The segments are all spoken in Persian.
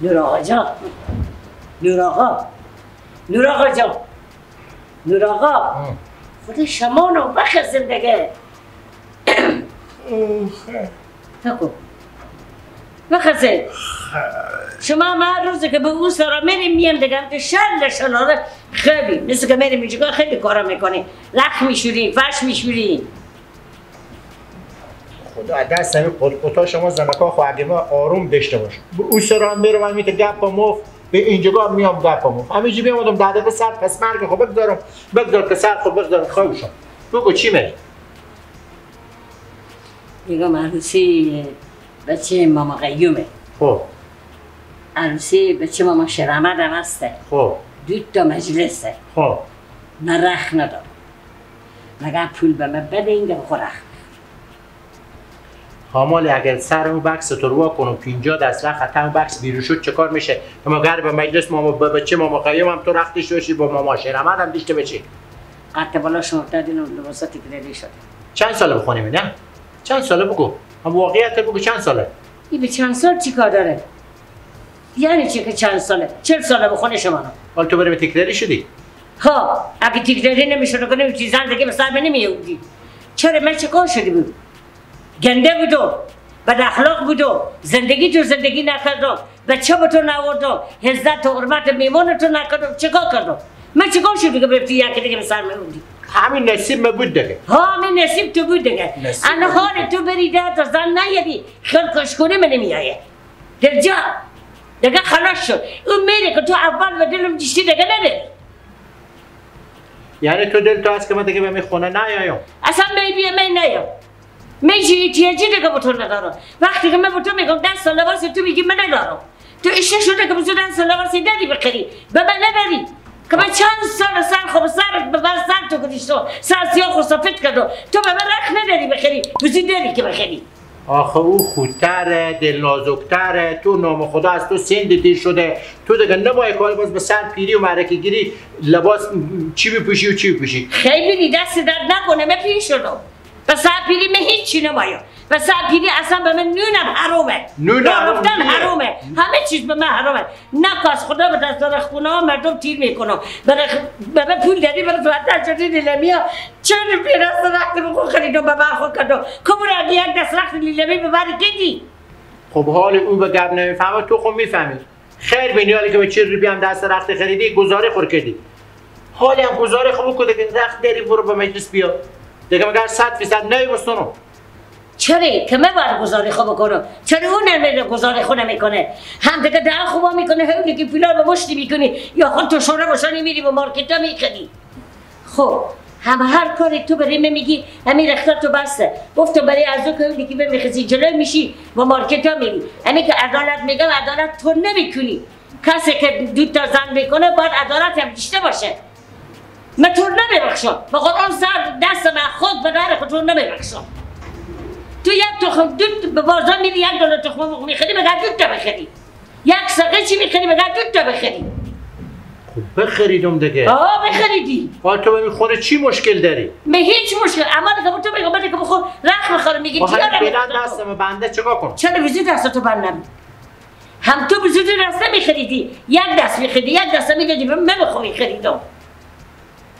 نور آقا جان، نور آقا، نور آقا جان، نور آقا، خود شما رو بخزیم دیگه. نکن بخزیم. شما ما هر روزی که به اون سرا میریم میم دیگه هم شل شلاره خیلی مثل که میریم اینجا خیلی کارا میکنیم، رخ میشوریم، فرش میشوریم. خدا دست همین قطقطا شما زنکا خو اگه ما آروم داشته باش. به اون سرا میرم من میته گپ و مف، به اینجا میام گپ و مف. همینجوری بیام 10 دقیقه سر پس مرگ خو بگذارم، بگذار که سر خو بگذارم خواهشم. بگو چی میگی؟ میگم عروسی بچه ماما قیومه. خب عروسی بچه ماما شرمد هم هسته. خب دو تا مجلسه. خب من رخ ندارم، مگر پول به من بده این دفعه خود رخ. حامال اگر سر اون بکس تو رو کنم 50 دست رخ حتی بکس بیرون شد چه کار میشه؟ اما اگر به مجلس ماما بچه ماما قیوم هم تو رخ داشته باشی، با ماما شرمد هم داشته باشی. قطع بالا شما دادین و لباسات تکراری شده. چند ساله بخونیم نه؟ چند ساله بگو؟ هم واقعیت بگو چند ساله؟ این به چند سال چی کار داره؟ یعنی چی که چند ساله؟ 40 ساله بخونه شما رو. حالا تو برای تکراری شدی؟ ها، اگه تکراری نمیشد که نمی‌چی زندگی به سر نمی‌آوردی. چرا من چه کار شدی بود؟ گنده بودم، بد اخلاق بودم، زندگی تو زندگی نکردم، بچه به تو نآوردم، عزت و حرمت میمان تو نکردم، چیکار کردم؟ من چیکار شدی که برفتی یکی دیگه به سر می‌آوردی؟ همین نصیب من بود دیگه. ها همین نصیب تو بود دیگه. انا حال تو بری ده تا زن نیاری، خیال کشکونه من نمیایه. درجا دیگه خلاص شد. اون میره که تو اول و دلم دیشتی دیگه نداری. یعنی تو دل تو هست که من دیگه به می خونه نیایم؟ اصلا می بیا می نیام. من چه احتیاجی دیگه به تو ندارم. وقتی که من به تو میگم 10 سال لباس تو میگی من ندارم. تو اشته شده که به تو 10 سال لباس داری بخری، به من نداری. که من چند سال سر خب سر به بر سر تو گذاشتم، سر سیاه و سفید کردم، تو به من رخ نداری بخری، بزی داری که بخری. آخه او خودتره، دل نازکتره، تو نام خدا از تو سند دیر شده، تو دیگه نباید کار باز به سر پیری و معرکه گیری لباس چی بپوشی و چی بپوشی. خیلی دست درد نکنه، من پیر شدم. به سر پیری من هیچی نمایم. به سر پیری اصلا به من نونم حرومه، رفتن حرومه، همه چیز به من حرومه. نه کاس خدا به دست داره خونه ها مردم تیر میکنم. به من پول دادی برای تو حتی شدی لیلمی ها چرا پیرست رخت به خود خریدم به من خود کردم کبور اگه یک دست رخت لیلمی به من کدی. خب حال او به گپ نمیفهمه، تو خب میفهمی. خیر بینی حالی که به 40 روپیه هم دست رخت خریدی گزاره خور کردی. حالی هم گزاره خوب کده که رخت داری برو به مجلس بیا. دیگه مگر 100% نمی‌بستونم. چرا که من باید گزاره خوب کنم؟ چرا اون نمیره گزاره خو نمیکنه؟ هم دیگه دهن خوبا میکنه، هم دیگه پولا رو مشتی میکنی یا خود تو شوره باشانی میری به مارکت ها میخری. خب هم هر کاری تو برای من میگی همین رختا تو بسته. گفتم برای از اون که اون دیگه میخزی جلو میشی و مارکت ها میری. همین که عدالت میگم عدالت تو نمیکنی. کسی که دو تا زن میکنه باید عدالت هم داشته باشه. من تو نمیبخشم. به قرآن سر دست من خود به در خود تو نمیبخشم. تو یک تخم دو به بازار میری 1 دلار تخم مرغ میخری مگر 2 تا بخری؟ یک ساقه چی میخری مگر 2 تا بخری؟ خب بخریدم دیگه. آه بخریدی. حالا تو به خونه چی مشکل داری؟ من هیچ مشکل. اما دیگه تو میگم بده که بخور رخ بخورم میگی چی دارم؟ فعلا دستم بنده چیکار کنم؟ چرا ویزی دستتو بندم؟ هم تو ویزی دست نمیخریدی، یک دست میخریدی، یک دست میدادی به من بخور میخریدم.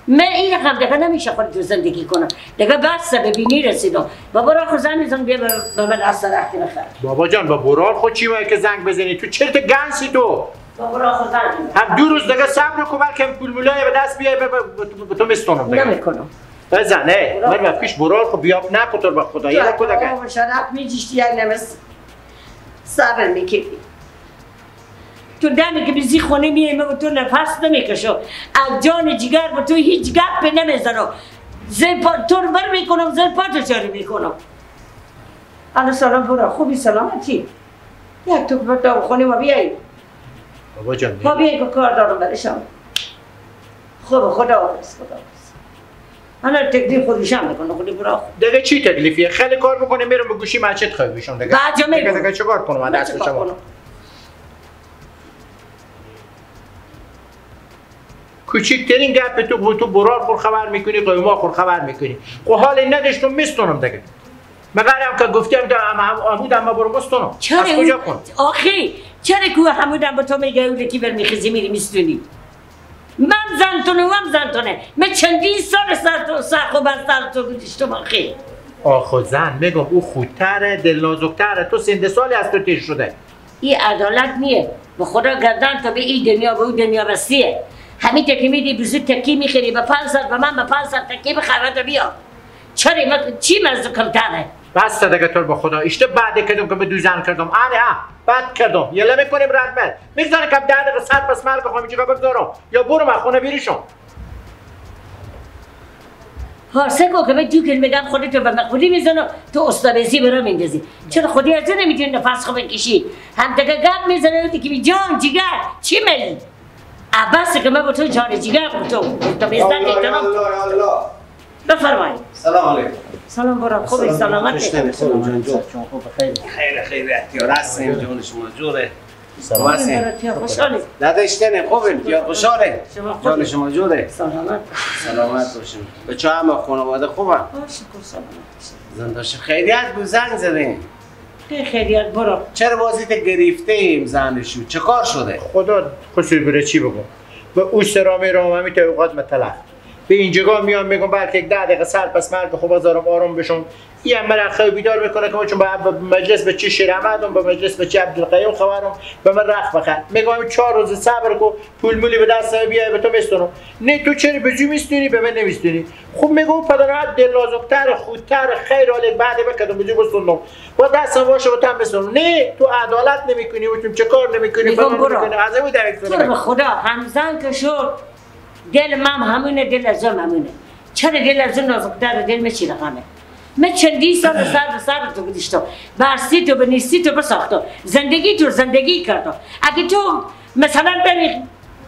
من این رقم دیگه نمیشه خود تو زندگی کنم. دیگه بس به بینی رسیدم. بابا را خود زنگ میزنم بیا به من دست رختی بخر. بابا جان با برار خود چی باید که زنگ بزنی؟ تو چرت گنسی تو؟ بابا را خود زنگ میزنم. هم 2 روز دیگه صبر کن بلکه پول مولای به دست بیای به تو میستونم دیگه. نمیکنم. بزن ای من به پیش برار خود بیا نپوتر به خدا یه لکو دیگه. بابا شرف میجیشتی یک نمس صبر میکردی. تو دمی که بیزی خونه میای من تو نفس نمیکشم. از جان جگر با تو هیچ گپ نمیزنم. زیر پا تو رو بر میکنم، زیر پا تو چاری میکنم. الو سلام برا، خوبی سلامتی؟ یک تو به خونه ما بیایی. بابا جان ما بیایی که کار دارم برشم. خوب خداحافظ خداحافظ. انا تکلیف خودشم میکنه خودی برا. دیگه چی تکلیفیه؟ خیلی کار میکنه میرم به گوشی مسجد خواهی بشم دیگه. بعد جا میگم. دیگه چیکار کنم من دست شما؟ کوچکترین گپ تو برار خور خبر میکنی، قیما خور خبر میکنی. خب حال نداشتم میستونم دیگه. مگر هم که گفتم عمود هم برو بستونم. از کجا کنم؟ آخی چرا که همونم به تو میگه اون کی برمیخیزی میری میستونی؟ من زنتونه و هم زنتونه. من چندین سال سر تو سر بر سر تو گذاشتم آخه. آخه زن میگم او خودتره، دل نازکتره، تو سنده سالی از تو تیر شده. این عدالت نیه. به خدا گردن تا به این دنیا به اون دنیا بسیه. همین تکی میدی بزرگ تکی میخری به 500 به من به 500 تکی بخره بیا. چرا من چی مزد کمتره؟ بس دیگه تو به خدا اشته بعد کردم که به دو زن کردم. آره بد کردم. یله میکنیم رد بد. میذاره که 10 دقیقه سر پس مرگ بخوام اینجا بگذارم یا برو من خونه بیریشم. ها سگو که من تو میگم خودتو به مقبولی میزنم تو استادزی برام میندازی. چرا خودی از نمیتونی نفس خوب بکشی؟ هم دیگه گپ میزنه که بی جان جیگر چی میلی؟ عباس که من با تو جان جیگر تو تو بزن احترام. الله بفرمایید. سلام علیکم. سلام برام خوبی سلامتی. سلام جان خوب خیر خیر خیر اختیار هستیم جان شما جوره. سلامتی خوشحالی. نداشتن خوبیم یا خوشحاله. جان شما جوره. سلامت. سلامت باشین. بچه هم خانواده خوبم. شکر سلامت. زنده باشین. خیریت بود زنگ زدیم. خیریت برو. چرا بازیت گرفته ایم زنشو؟ چه کار شده؟ خدا خسرو بره چی بگم؟ به او سرامی راممی تا اوقات متلف. به اینجا میام میگم بلکه 10 دقیقه سر پس مرگ خوب بازارم آروم بشم. این من خیلی بیدار میکنه که چون به مجلس به چی شیر احمدم به مجلس به چی عبدالقیوم خبرم به من رخ بخر. میگم 4 روز صبر کو پول مولی به دست بیای به تو میستونم. نه تو چرا به جو میستونی به من نمیستونی؟ خب میگم پدرات دل نازکتر خودتر خیر حالت بعد بکدم به جو بستونم با دستم باشه به تو بستونم. نه تو عدالت نمیکنی و تو چه کار نمیکنی فلان نمیکنی. از اون درک به خدا همزن که شد دل من همونه دل از همونه. چرا دل از نازکتر دل میچی رقمه؟ من چندین سال سر به سر تو گذاشتم، برسی تو به نیستی تو بساختم، زندگی تو زندگی کردم. اگه تو مثلا بری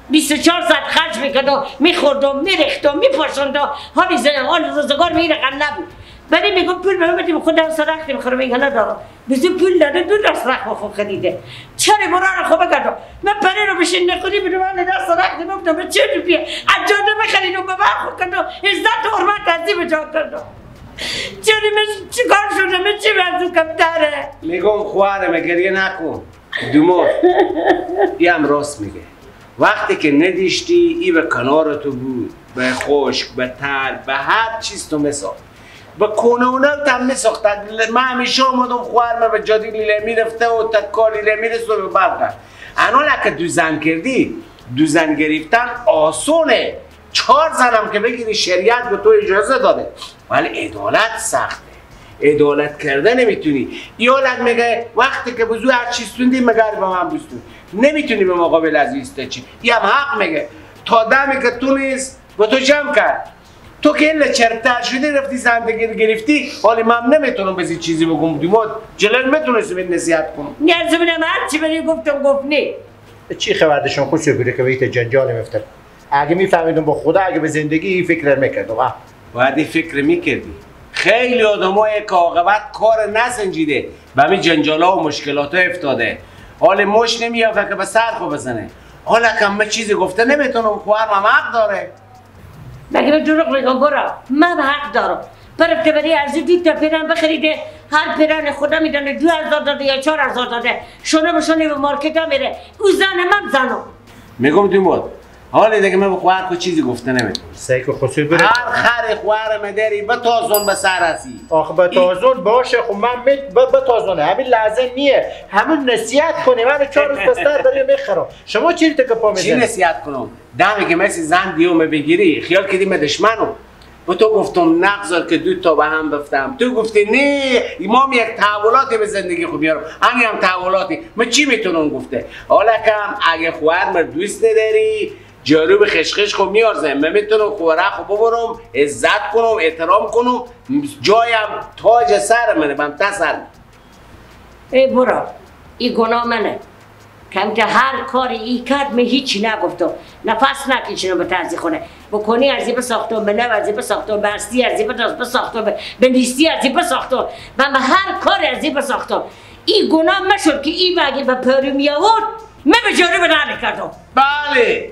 24 ساعت خرج میکردم، میخوردم، میریختم، میپاشوندم، حال روزگار می رقم نبود. ولی میگم پول به من بدیم خودم سرخت میخورم میگه ندارم. بزو پول داده دو دست رخت خود خریده. چرا برا رو خوب کردم؟ من پره رو بشین نخوری بدم من دست رخت میگفتم به چه روپیه از جاده بخرید و به خود کردم عزت و حرمت از به جا کردم. چرا من چیکار شده؟ من چی برزو کمتره؟ میگم خواهرم گریه نکن دوماد. ای هم راست میگه. وقتی که ندیشتی ای به کنار تو بود، به خشک، به تر، به هر چیز تو مساخت، به کنونه هم میساخت. من همیشه آمدم خواهرم به جاده لیله میرفته و تکا لیله میرسته و به برقه. انال که دو زن کردی، دو زن گرفتن آسونه. 4 زنم که بگیری شریعت به تو اجازه داده، ولی عدالت سخته. عدالت کرده نمیتونی. ایالت میگه وقتی که بزو هر چیز توندی مگر به من بستون، نمیتونی به مقابل از ایسته چی. یه هم حق میگه تا دمی که تو نیست به تو جمع کرد. تو که این چرتر شدی رفتی زندگی رو گرفتی، حالی من نمیتونم به چیزی بگم. دیماد جلل میتونستم این نصیحت کنم. نیازم هر چی بری گفتم گفت نه. چی خبردشون خوش بوده که به ایت جنجال میفتد. اگه میفهمیدم با خدا اگه به زندگی فکر میکردم. باید این فکر میکردی. خیلی آدمای که عاقبت کار نسنجیده به همین جنجالا و مشکلات افتاده. حال مش نمیافه که به سر خو بزنه. حالا که من چیزی گفته نمیتونم، خواهرم حق داره. مگه من دروغ میگم؟ برو من حق دارم. برفته بری از دو تا پیرن بخریده، هر پیرن خدا میدونه 2000 داده یا 4000 داده، شونه به شونه به مارکت ها میره. او زن من زنم. میگم دوماد حالا دیگه من به خواهر خود چیزی گفته نمیتونم. سعی که خسرو بره. هر خر خواهر مدری به تازون به سر رسی. آخه به تازون باشه، خب من به تازونه همین لحظه نیه. همون نصیحت کنی من 4 روز پس داری میخرم. شما چی تو که پا میزنی؟ چی نصیحت کنم؟ دمی که مثل زن دیومه بگیری خیال کردی من دشمنم. به تو گفتم نگذار که دو تا به هم بفتم، تو گفتی نه امام یک تحولاتی به زندگی خود میارم، همین هم تحولاتی. من چی میتونم گفته؟ حالا کم اگه خواهر من دوست نداری جارو به خشخش خب میارزه، من میتونم خوره خب ببرم، عزت کنم، احترام کنم، جایم تاج سر منه، من تسر. ای برو ای گناه منه کم که هر کاری ای کرد من هیچی نگفتم، نفس نکشیدم به ترزی خونه بکنی ارزی بساختم، به نو ارزی بساختم، به هستی ارزی بساختم، به نیستی ارزی بساختم، من به هر کار ارزی بساختم. این گناه مشد که این اگه به پرو می آورد من به جارو به نره کردم. بله